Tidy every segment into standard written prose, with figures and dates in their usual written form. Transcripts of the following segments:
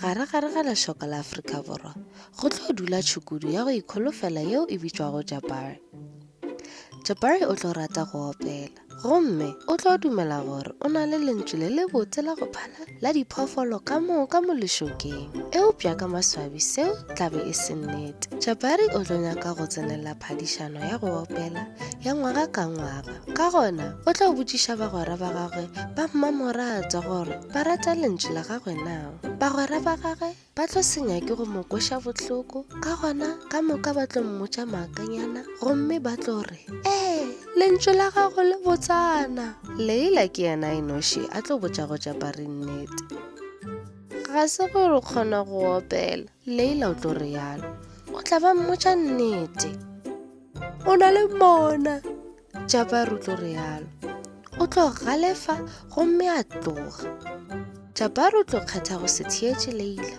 Gare-gare ga lešoka la Afrika Borwa go tlo dula tšhukudu ya go ikholofela yeo e bitšwago Jabari. Jabari o tlo rata go opela gomme o tlo dumela gore o na le lentšu le lebotse la go phala la diphoofolo ka moka mo lešokeng. Eupša ka maswabi seo tlabe e se nnete. Jabari o tlo nyaka go tsenela phadišano ya go opela ya ngwaga ka ngwaga. Ka gona o tlo botšiša bagwera ba gagwe ba mmamoratwa gore ba rata lentšu la gagwe na. Bagwera ba gagwe ba tlo se nyake go mo kweša bohloko, ka gona ka moka ba tlo mmotša maakanyana gomme ba tlo re, Ee, lentšu la gago le botsana. Leila ke yena e noši a tlo botšago Jabari nnete. Ga se gore o kgona go opela, Leila o tlo realo. O tla ba mmotša nnete. O na le mona. Jabari o tlo realo. O tlo galefa gomme a tloga. Jabari o tlo kgetha go se theetše Leila.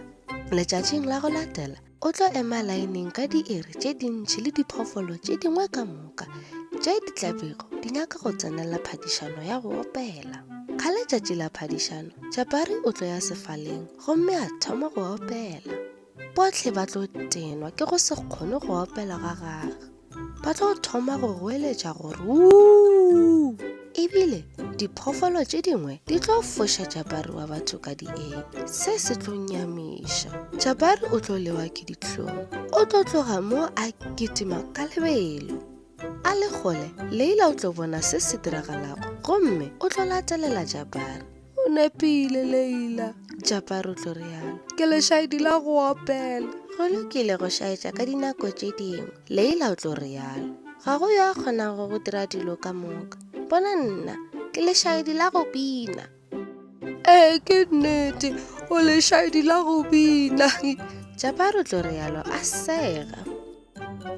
Letšatšing la go latela, o tlo ema laeneng ka diiri tše dintši le diphoofolo tše dingwe ka moka tše di tla bego di nyaka go tsenela phadišano ya go opela. Ka letšatši la phadišano, Jabari o tlo ya sefaleng gomme a thoma go opela. Bohle ba tlo tenwa ke go se kgone go opela ga gagwe. Ba tlo thoma go goeletša gore wuu! Ebile diphoofolo tše dingwe di tlo foša Jabari wa batho ka dieng. Se se tlo nyamiša. Jabari o tlo lewa ke dihlong. O tlo tloga mo a kitima ka lebelo. A le kgole, Leila o tlo bona se se diragalago gomme o tlo latelela Jabari. O nepile, Leila, Jabari o tlo realo. Ke lešaedi la go opela. Go lokile go šaetša ka dinako tše dingwe, Leila o tlo realo. Ga go yo a kgonago go dira dilo ka moka. Bona nna, ke lešaedi la go bina. Ee, ke nnete, o lešaedi la go bina, Jabari o tlo realo a sega.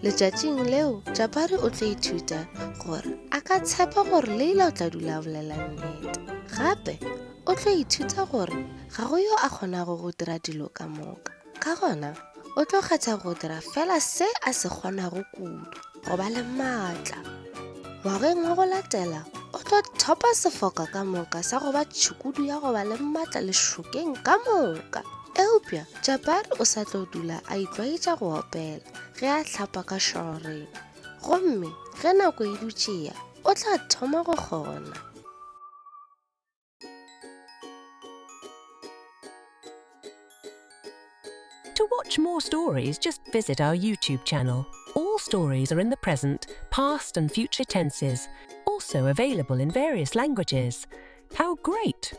Letšatšing leo, Jabari o tlo ithuta gore a ka tshepa gore Leila o tla dula a bolela nnete. Gape o tlo ithuta gore ga go yo a kgonago go dira dilo ka moka. Ka gona, o tlo kgetha go dira fela se a se kgonago kudu, go ba le maatla. Ngwageng wa go latela, o tlo thopa sefoka ka moka sa go ba tšhukudu ya go ba le maatla lešokeng ka moka. Eupša Jabari o sa tlo dula a itlwaetša go opela ge a hlapa ka šawareng, gomme ge nako e dutše e ya, o tla thoma go kgona. To watch more stories, just visit our YouTube channel. All stories are in the present, past, and future tenses, also available in various languages. How great!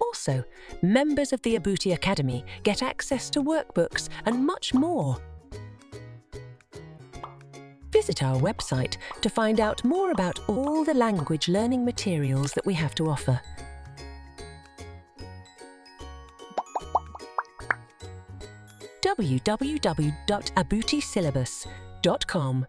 Also, members of the Abuti Academy get access to workbooks and much more. Visit our website to find out more about all the language learning materials that we have to offer. www.abutisyllabus.com.